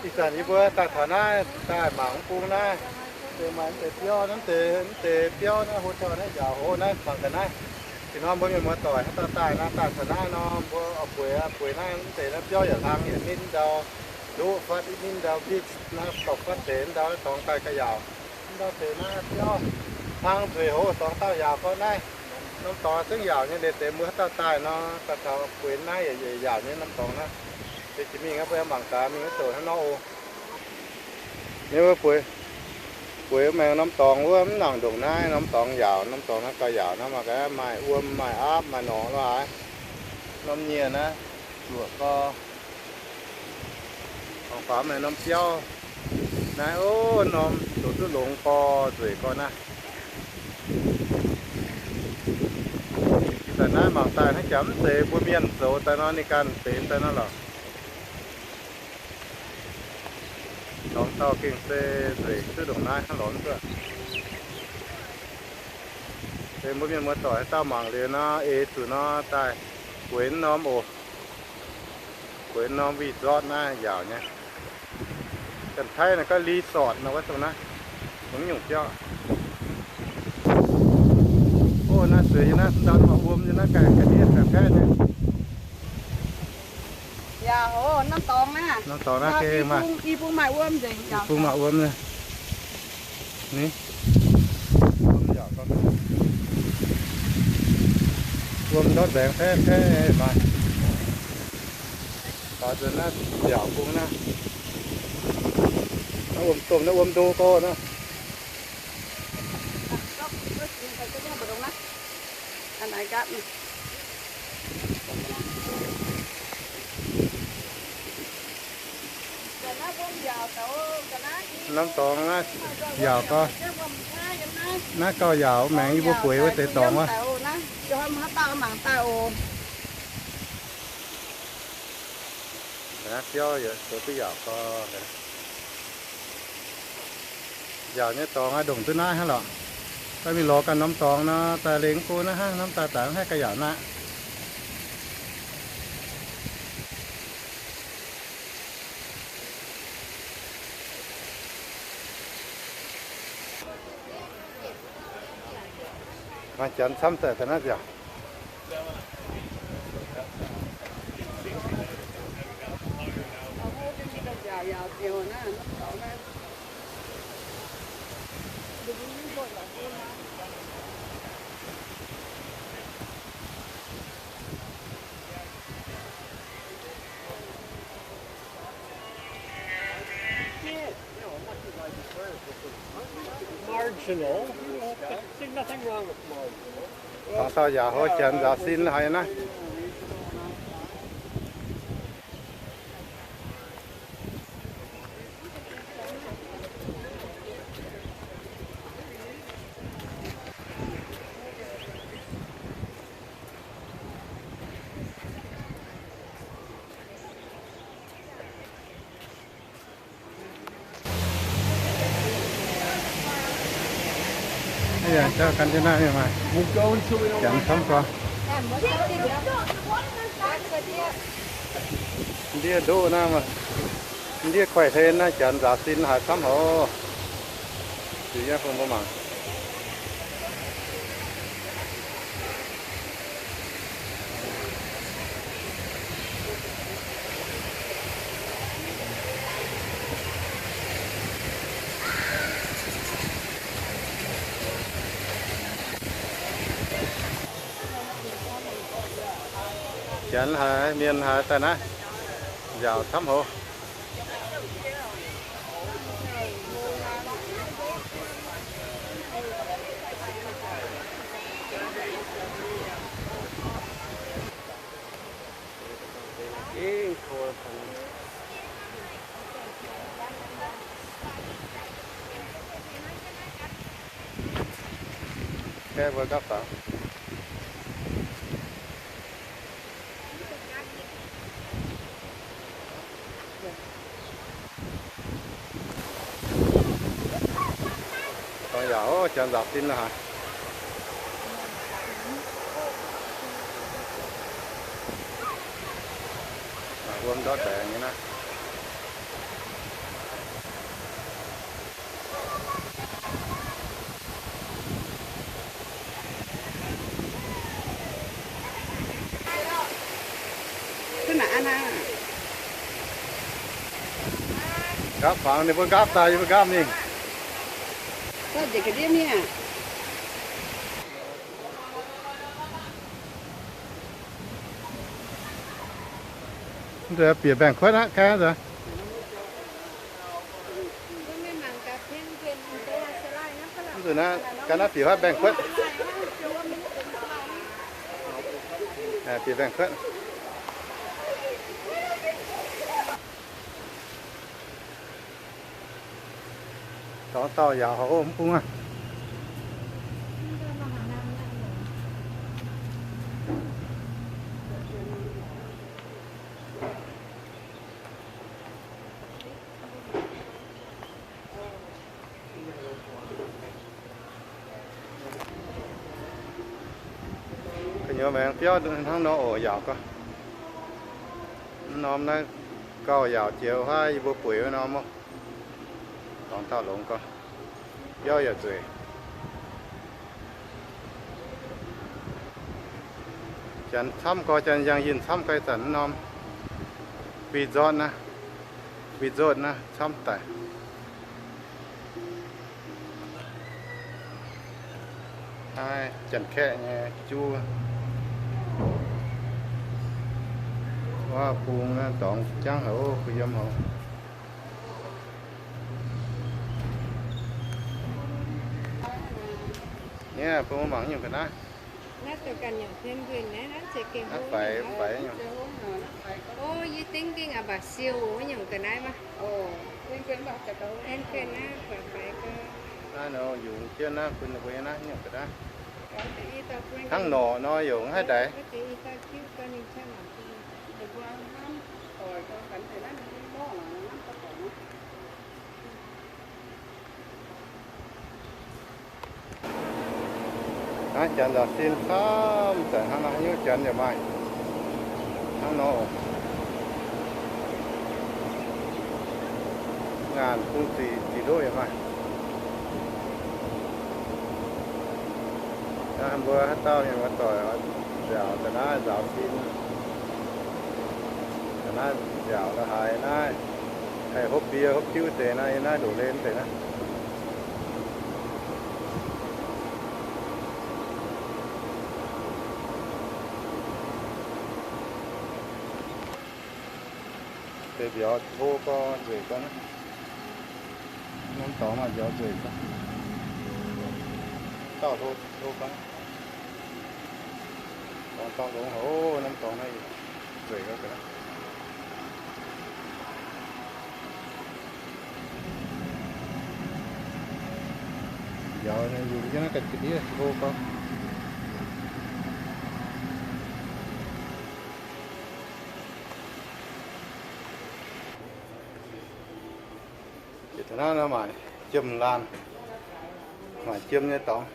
Ih zanc yie mbuo daaih taux naaiv, daaih mangc mv bung naaiv, deix maaih mv deix biauv, mv deix, mv deix biauv naaiv, hotel naaiv njaaux hov naaiv, mangc gaax naaiv. Ih hnoi mbuo mienh muoz doic haaix dauh daaih naaiv, daaih taux naaiv nor, mbuo oix bueix, bueix naaiv mv deix naaiv biauv yaac hlang, yietc ninh ndau nduqv fatv, ninh ndau beach naaiv, dorh fatv deix ndau dorngx daaih ga'yaauc. Ndau deix naaiv biauv hlang nzueic hov, dorngx dauh yaauc gorngv naaiv. Norm dorngx zengv yaauc nyei, liuz deix mbuo haaix dauh daaih nor, daaih taux bueix naaiv yaac yaauc nyei norm dorngx naaiv. Liuz jiex mingh mbuo mangc gaax, mingh zoux hnangv nor oc. Ninh mbuo bueix, bueix maengx norm dorngx wuov mv nangc ndongc naaiv, norm dorngx yaauc, norm dorngx naaiv gauh yaauc naaiv, maaih ga'naaiv maaih wuom, maaih aapv, maaih norqc lo haaix. Norm nyieh naaiv zuoqc gorx. Orngx faaux maengx norm biauv naaiv, ov, norm zoux duqv longx gorx, nzueic gorx naaiv. Ih zanc naaiv mangc daaih hnangv jaax mv zeiz mbuo mienh zoux daaih nor, ninh ganh benx daaih nor lorqc. Dorngx dauh gengh se nzueic duqv ndongc naaiv hnangv lorqc. Se mbuo mienh muoz-doic haaix dauh mangc liuz nor, eix zuqc nor daaih bueix norm oc. Bueix norm resort naaiv yaauc nyei. Janx-Taiv naaiv gorngv resort nor, wuov dongh naaiv, mv nyungc biauv. Ov, naaiv sueix nyei naaiv, ndau maaih wuom nyei naaiv, ga'ndiev ga'ndiev nyei. Yaac hov, norm dorngx naaiv. Norm dorngx naaiv gengh maaih, i bung maaih wuom nzengc, i bung maaih wuom nyei. Ni, wuom yaac gorngv, wuom ndortv nzaengx paeqv paeqv maaih. Faaux nzuonx naaiv yaac bung naaiv, naaiv wuom domh, naaiv wuom ndo gorx naaiv. Norm dorngx naaiv yaac gorngv, naaiv gauh yaac maengx yie mbuo bueix wuov deix dorngx wuov. Naaiv biauv yaac zoux duqv yaac gorngv, yaac nyei dorngx aqv, ndongc duqv naaiv hnangv lorqc. Daaih mingh lorz ganh norm dorngx nor, daaih lengx go naaiv hnangv, norm daaih daaih mv haih ga'yaauc naaiv. Maaih janx camv daaih daaih naaiv nziaauc. Marginal. There's nothing wrong with marginal. Taux dauh yaac hov janx nzaaux sin haic naaiv. Ih zanc jauv gan jienv naaiv mingh maaih janx camv gorx. Ndiev ndoqv naaiv maah, ndiev guaih hlen naaiv, janx nzaaux sin haic camv haic. Ziux nyei bun mbuo mangc. Janx haic, mienh haic daaih naaiv, nziaauc camv haic. Kaeqv mbuo gapv dangx. Dorngx yaac, ov, janx nzaaux sin lorqc haic. Maaih wuom ndortv baengx nyei naaiv. Nqaapv fangx ninh mbuo nqaapv daaih, yie mbuo nqaapv mingh. Mv zuqc bieqc mbaengx-kuotv aqv, kaiv nzuqc. Mv zuqc naaiv, ga'naaiv bieqc haav mbaengx-kuotv. Bieqc mbaengx-kuotv. Dorngx dauh yaauc haic oc, mv bung aqv. Gu'nyuoz maengx biauv hnangv nor oc, yaauc gau. Mv norm naaiv gauh yaauc jiex wuov haav yie mbuo bueix wuov norm oc. Dorngx dauh longx gau. Biauv yaac nzueic. Janx camv gau, janx yangh yinh camv gau, ih zanc mv norm. Resort naaiv, resort naaiv camv daic. Naaiv Janx-Kaeqv nyei juv. Wuov bung naaiv dorngx jangv haic oc, kuh yiem haic. Nyei bun mbuo mangc nyungc ga'naaiv. Naaiv faix nyungc. Naaiv nor yungz jienv naaiv bun ninh mbuo nyei naaiv nyungc ga'naaiv. Hnangv norqc nor yungz haaix daaih. Naaiv janx nzaaux sin camv daic, hnangv naaiv haaix nyungc janx yaac maaih. Hnangv nor, ngaanc bung ziqc, ziqc ndoqv yaac maaih. Naaiv mbuo haaix dauh mienh muoz-doic nziaauc daaih naaiv nzaaux sin, daaih naaiv nziaauc la'haaix naaiv, haih hopv mbie hopv tiuv deix naaiv, yiem naaiv ndoqc len deix naaiv. Deix mbiauz hlo gorx nzueic gorx naaiv. Norm dorngx maaih mbiauz nzueic gorx. Dauh hlo, hlo gorx. Dorngx dauh longx haic, norm dorngx naaiv nzueic gorx. Mbiauz yungz jienv naaiv ga'ndiev hlo gorx. Yietc taux naaiv nor maaic jiem laanh, maaic jiem nyei dorngx.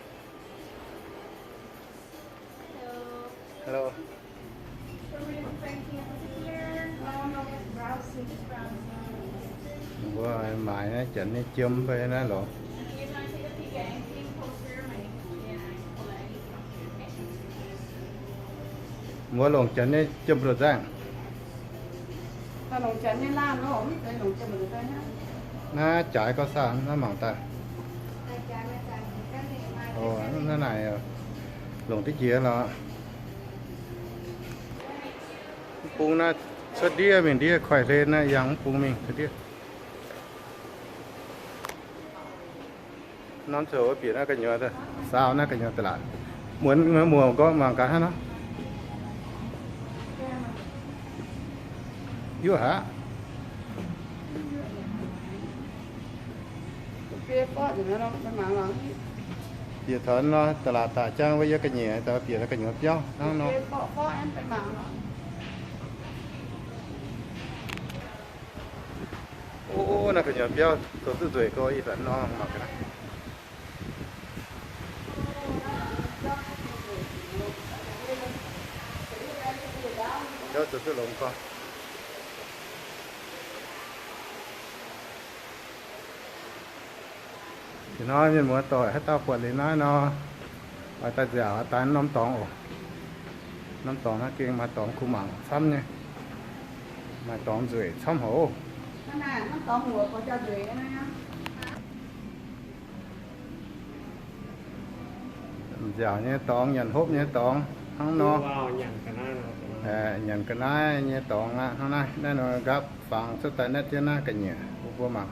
Hello. Mbuo maaiz naaiv janx nyei jiem fai naaiv longc. Mbuo longc janx nyei jiem mbu'ndongx nzaangv. Naaiv jaaix gauh saah, naaiv mangc daaih. Naaiv naaic longc diqv jiex lorqc. Mv bung naaiv cuotv ndiev mingh ndiev koiv-hlen naaiv yangh mv bung mingh cuotv ndiev. Norm ziouc bieqc naaiv gu'nyuoz, saau naaiv gu'nyuoz da'laatc. Muonz muoz gorngv mangc gaax hnangv nor. Yuoqv haic aqv. Bieqc taux nor da'laatc daaih jangv wuov yie ga'nyiec daaih bieqc naaiv gu'nyuoz biauv hnangv nor. O, naaiv gu'nyuoz biauv zoux duqv nzueic gorx ih zanc nor mangc gaax. Biauv zoux duqv longx gorx. Ih hnoi mienh muoz doic haaix dauh buatc liuz naaiv nor, oix daaih nziaauc daaih norm dorngx oc. Norm dorngx naaiv gengh maaih dorngx kuh mangc camv nyei. Maaih dorngx nzueic camv haic oc. Nziaauc nyei dorngx, nyanc hopv nyei dorngx hnangv nor. Nyanc ga'naaiv nyei dorngx aqv. Hnangv naaiv, naaiv nor nqaapv fangx cuotv daaih naetv jienv naaiv ga'nyiec bun mbuo mangc.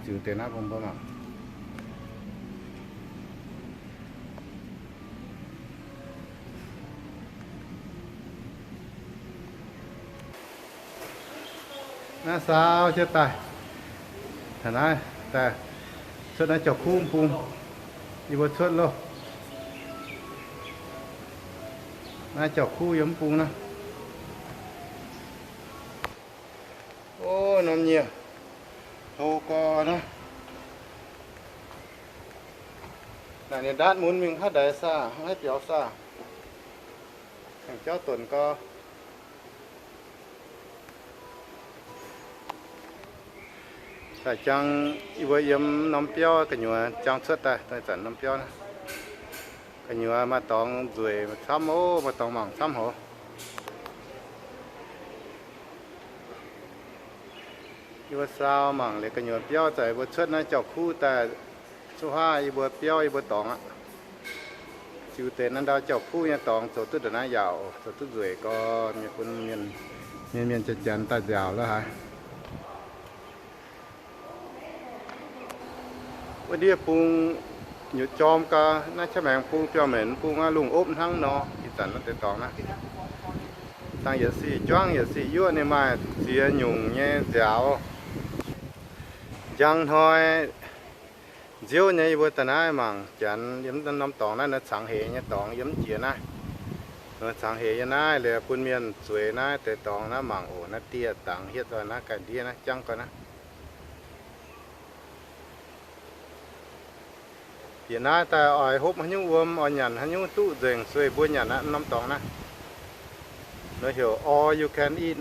Ziux deix naaiv bun mbuo mangc. Naaiv saau jienv daaih, taux naaiv daaih, cuotv naaiv jauv-kuv mv bung. Yie mbuo cuotv loh. Naaiv jauv-kuv yiem mv bung naaiv. O, norm nyieh hlo gorx naaiv. Naaic ninh ndaatv mun mingh haaix ndaix saah, haaix biaux saah. Aengx jauv donc gorx. Daaih jang yie mbuo yiem norm biauv gu'nyuoz jang cuotv daaih, daaih zanc norm biauv naaiv. Gu'nyuoz maaih dorngx nzueic camv oc, maaih dorngx mangc camv hoc. Yie mbuo saau mangc liuz gu'nyuoz biauv zanc yie mbuo cuotv naaiv jauv-kuv daaih, cuotv haav yie mbuo biauv yie mbuo dorngx aqv. Ziux deix naaiv ndau jauv-kuv nyei dorngx zoux duqv ndongc naaiv yaauc, zoux duqv nzueic gorx, mienh bun mienh, mienh, mienh janx-janx daaih nziaauc lo haaix. Wuov ndiev bung nyutc jorm gau, naaiv qaqv maengx bung biauv-menc bung aqv, lungh opv hnangv nor. Ih zanc naaiv deix dorngx naaiv, dangh yietc sic juangv yietc sic yuoqv, ninh maaih ziex nyungc nyei nziaaux. Njang hnoi nziouv nyei yie mbuo daaih naaiv mangc janx yiem norm dorngx naaiv, naaiv cangx heix nyei dorngx yiem jiex naaiv. Cangx heix nyei naaiv liuz bun mienh zueiz naaiv deix dorngx naaiv mangc oc. Naaiv dieh dangx hietv nzoih naaiv ga'ndiev naaiv jangv gau naaiv. Bieqc naaiv daaih oix hopv haaix nyungc wuom, oix nyanc haaix nyungc duqv nzengc, sueih mbuo nyanc aqv, norm dorngx naaiv. Nor heuc all you can eat.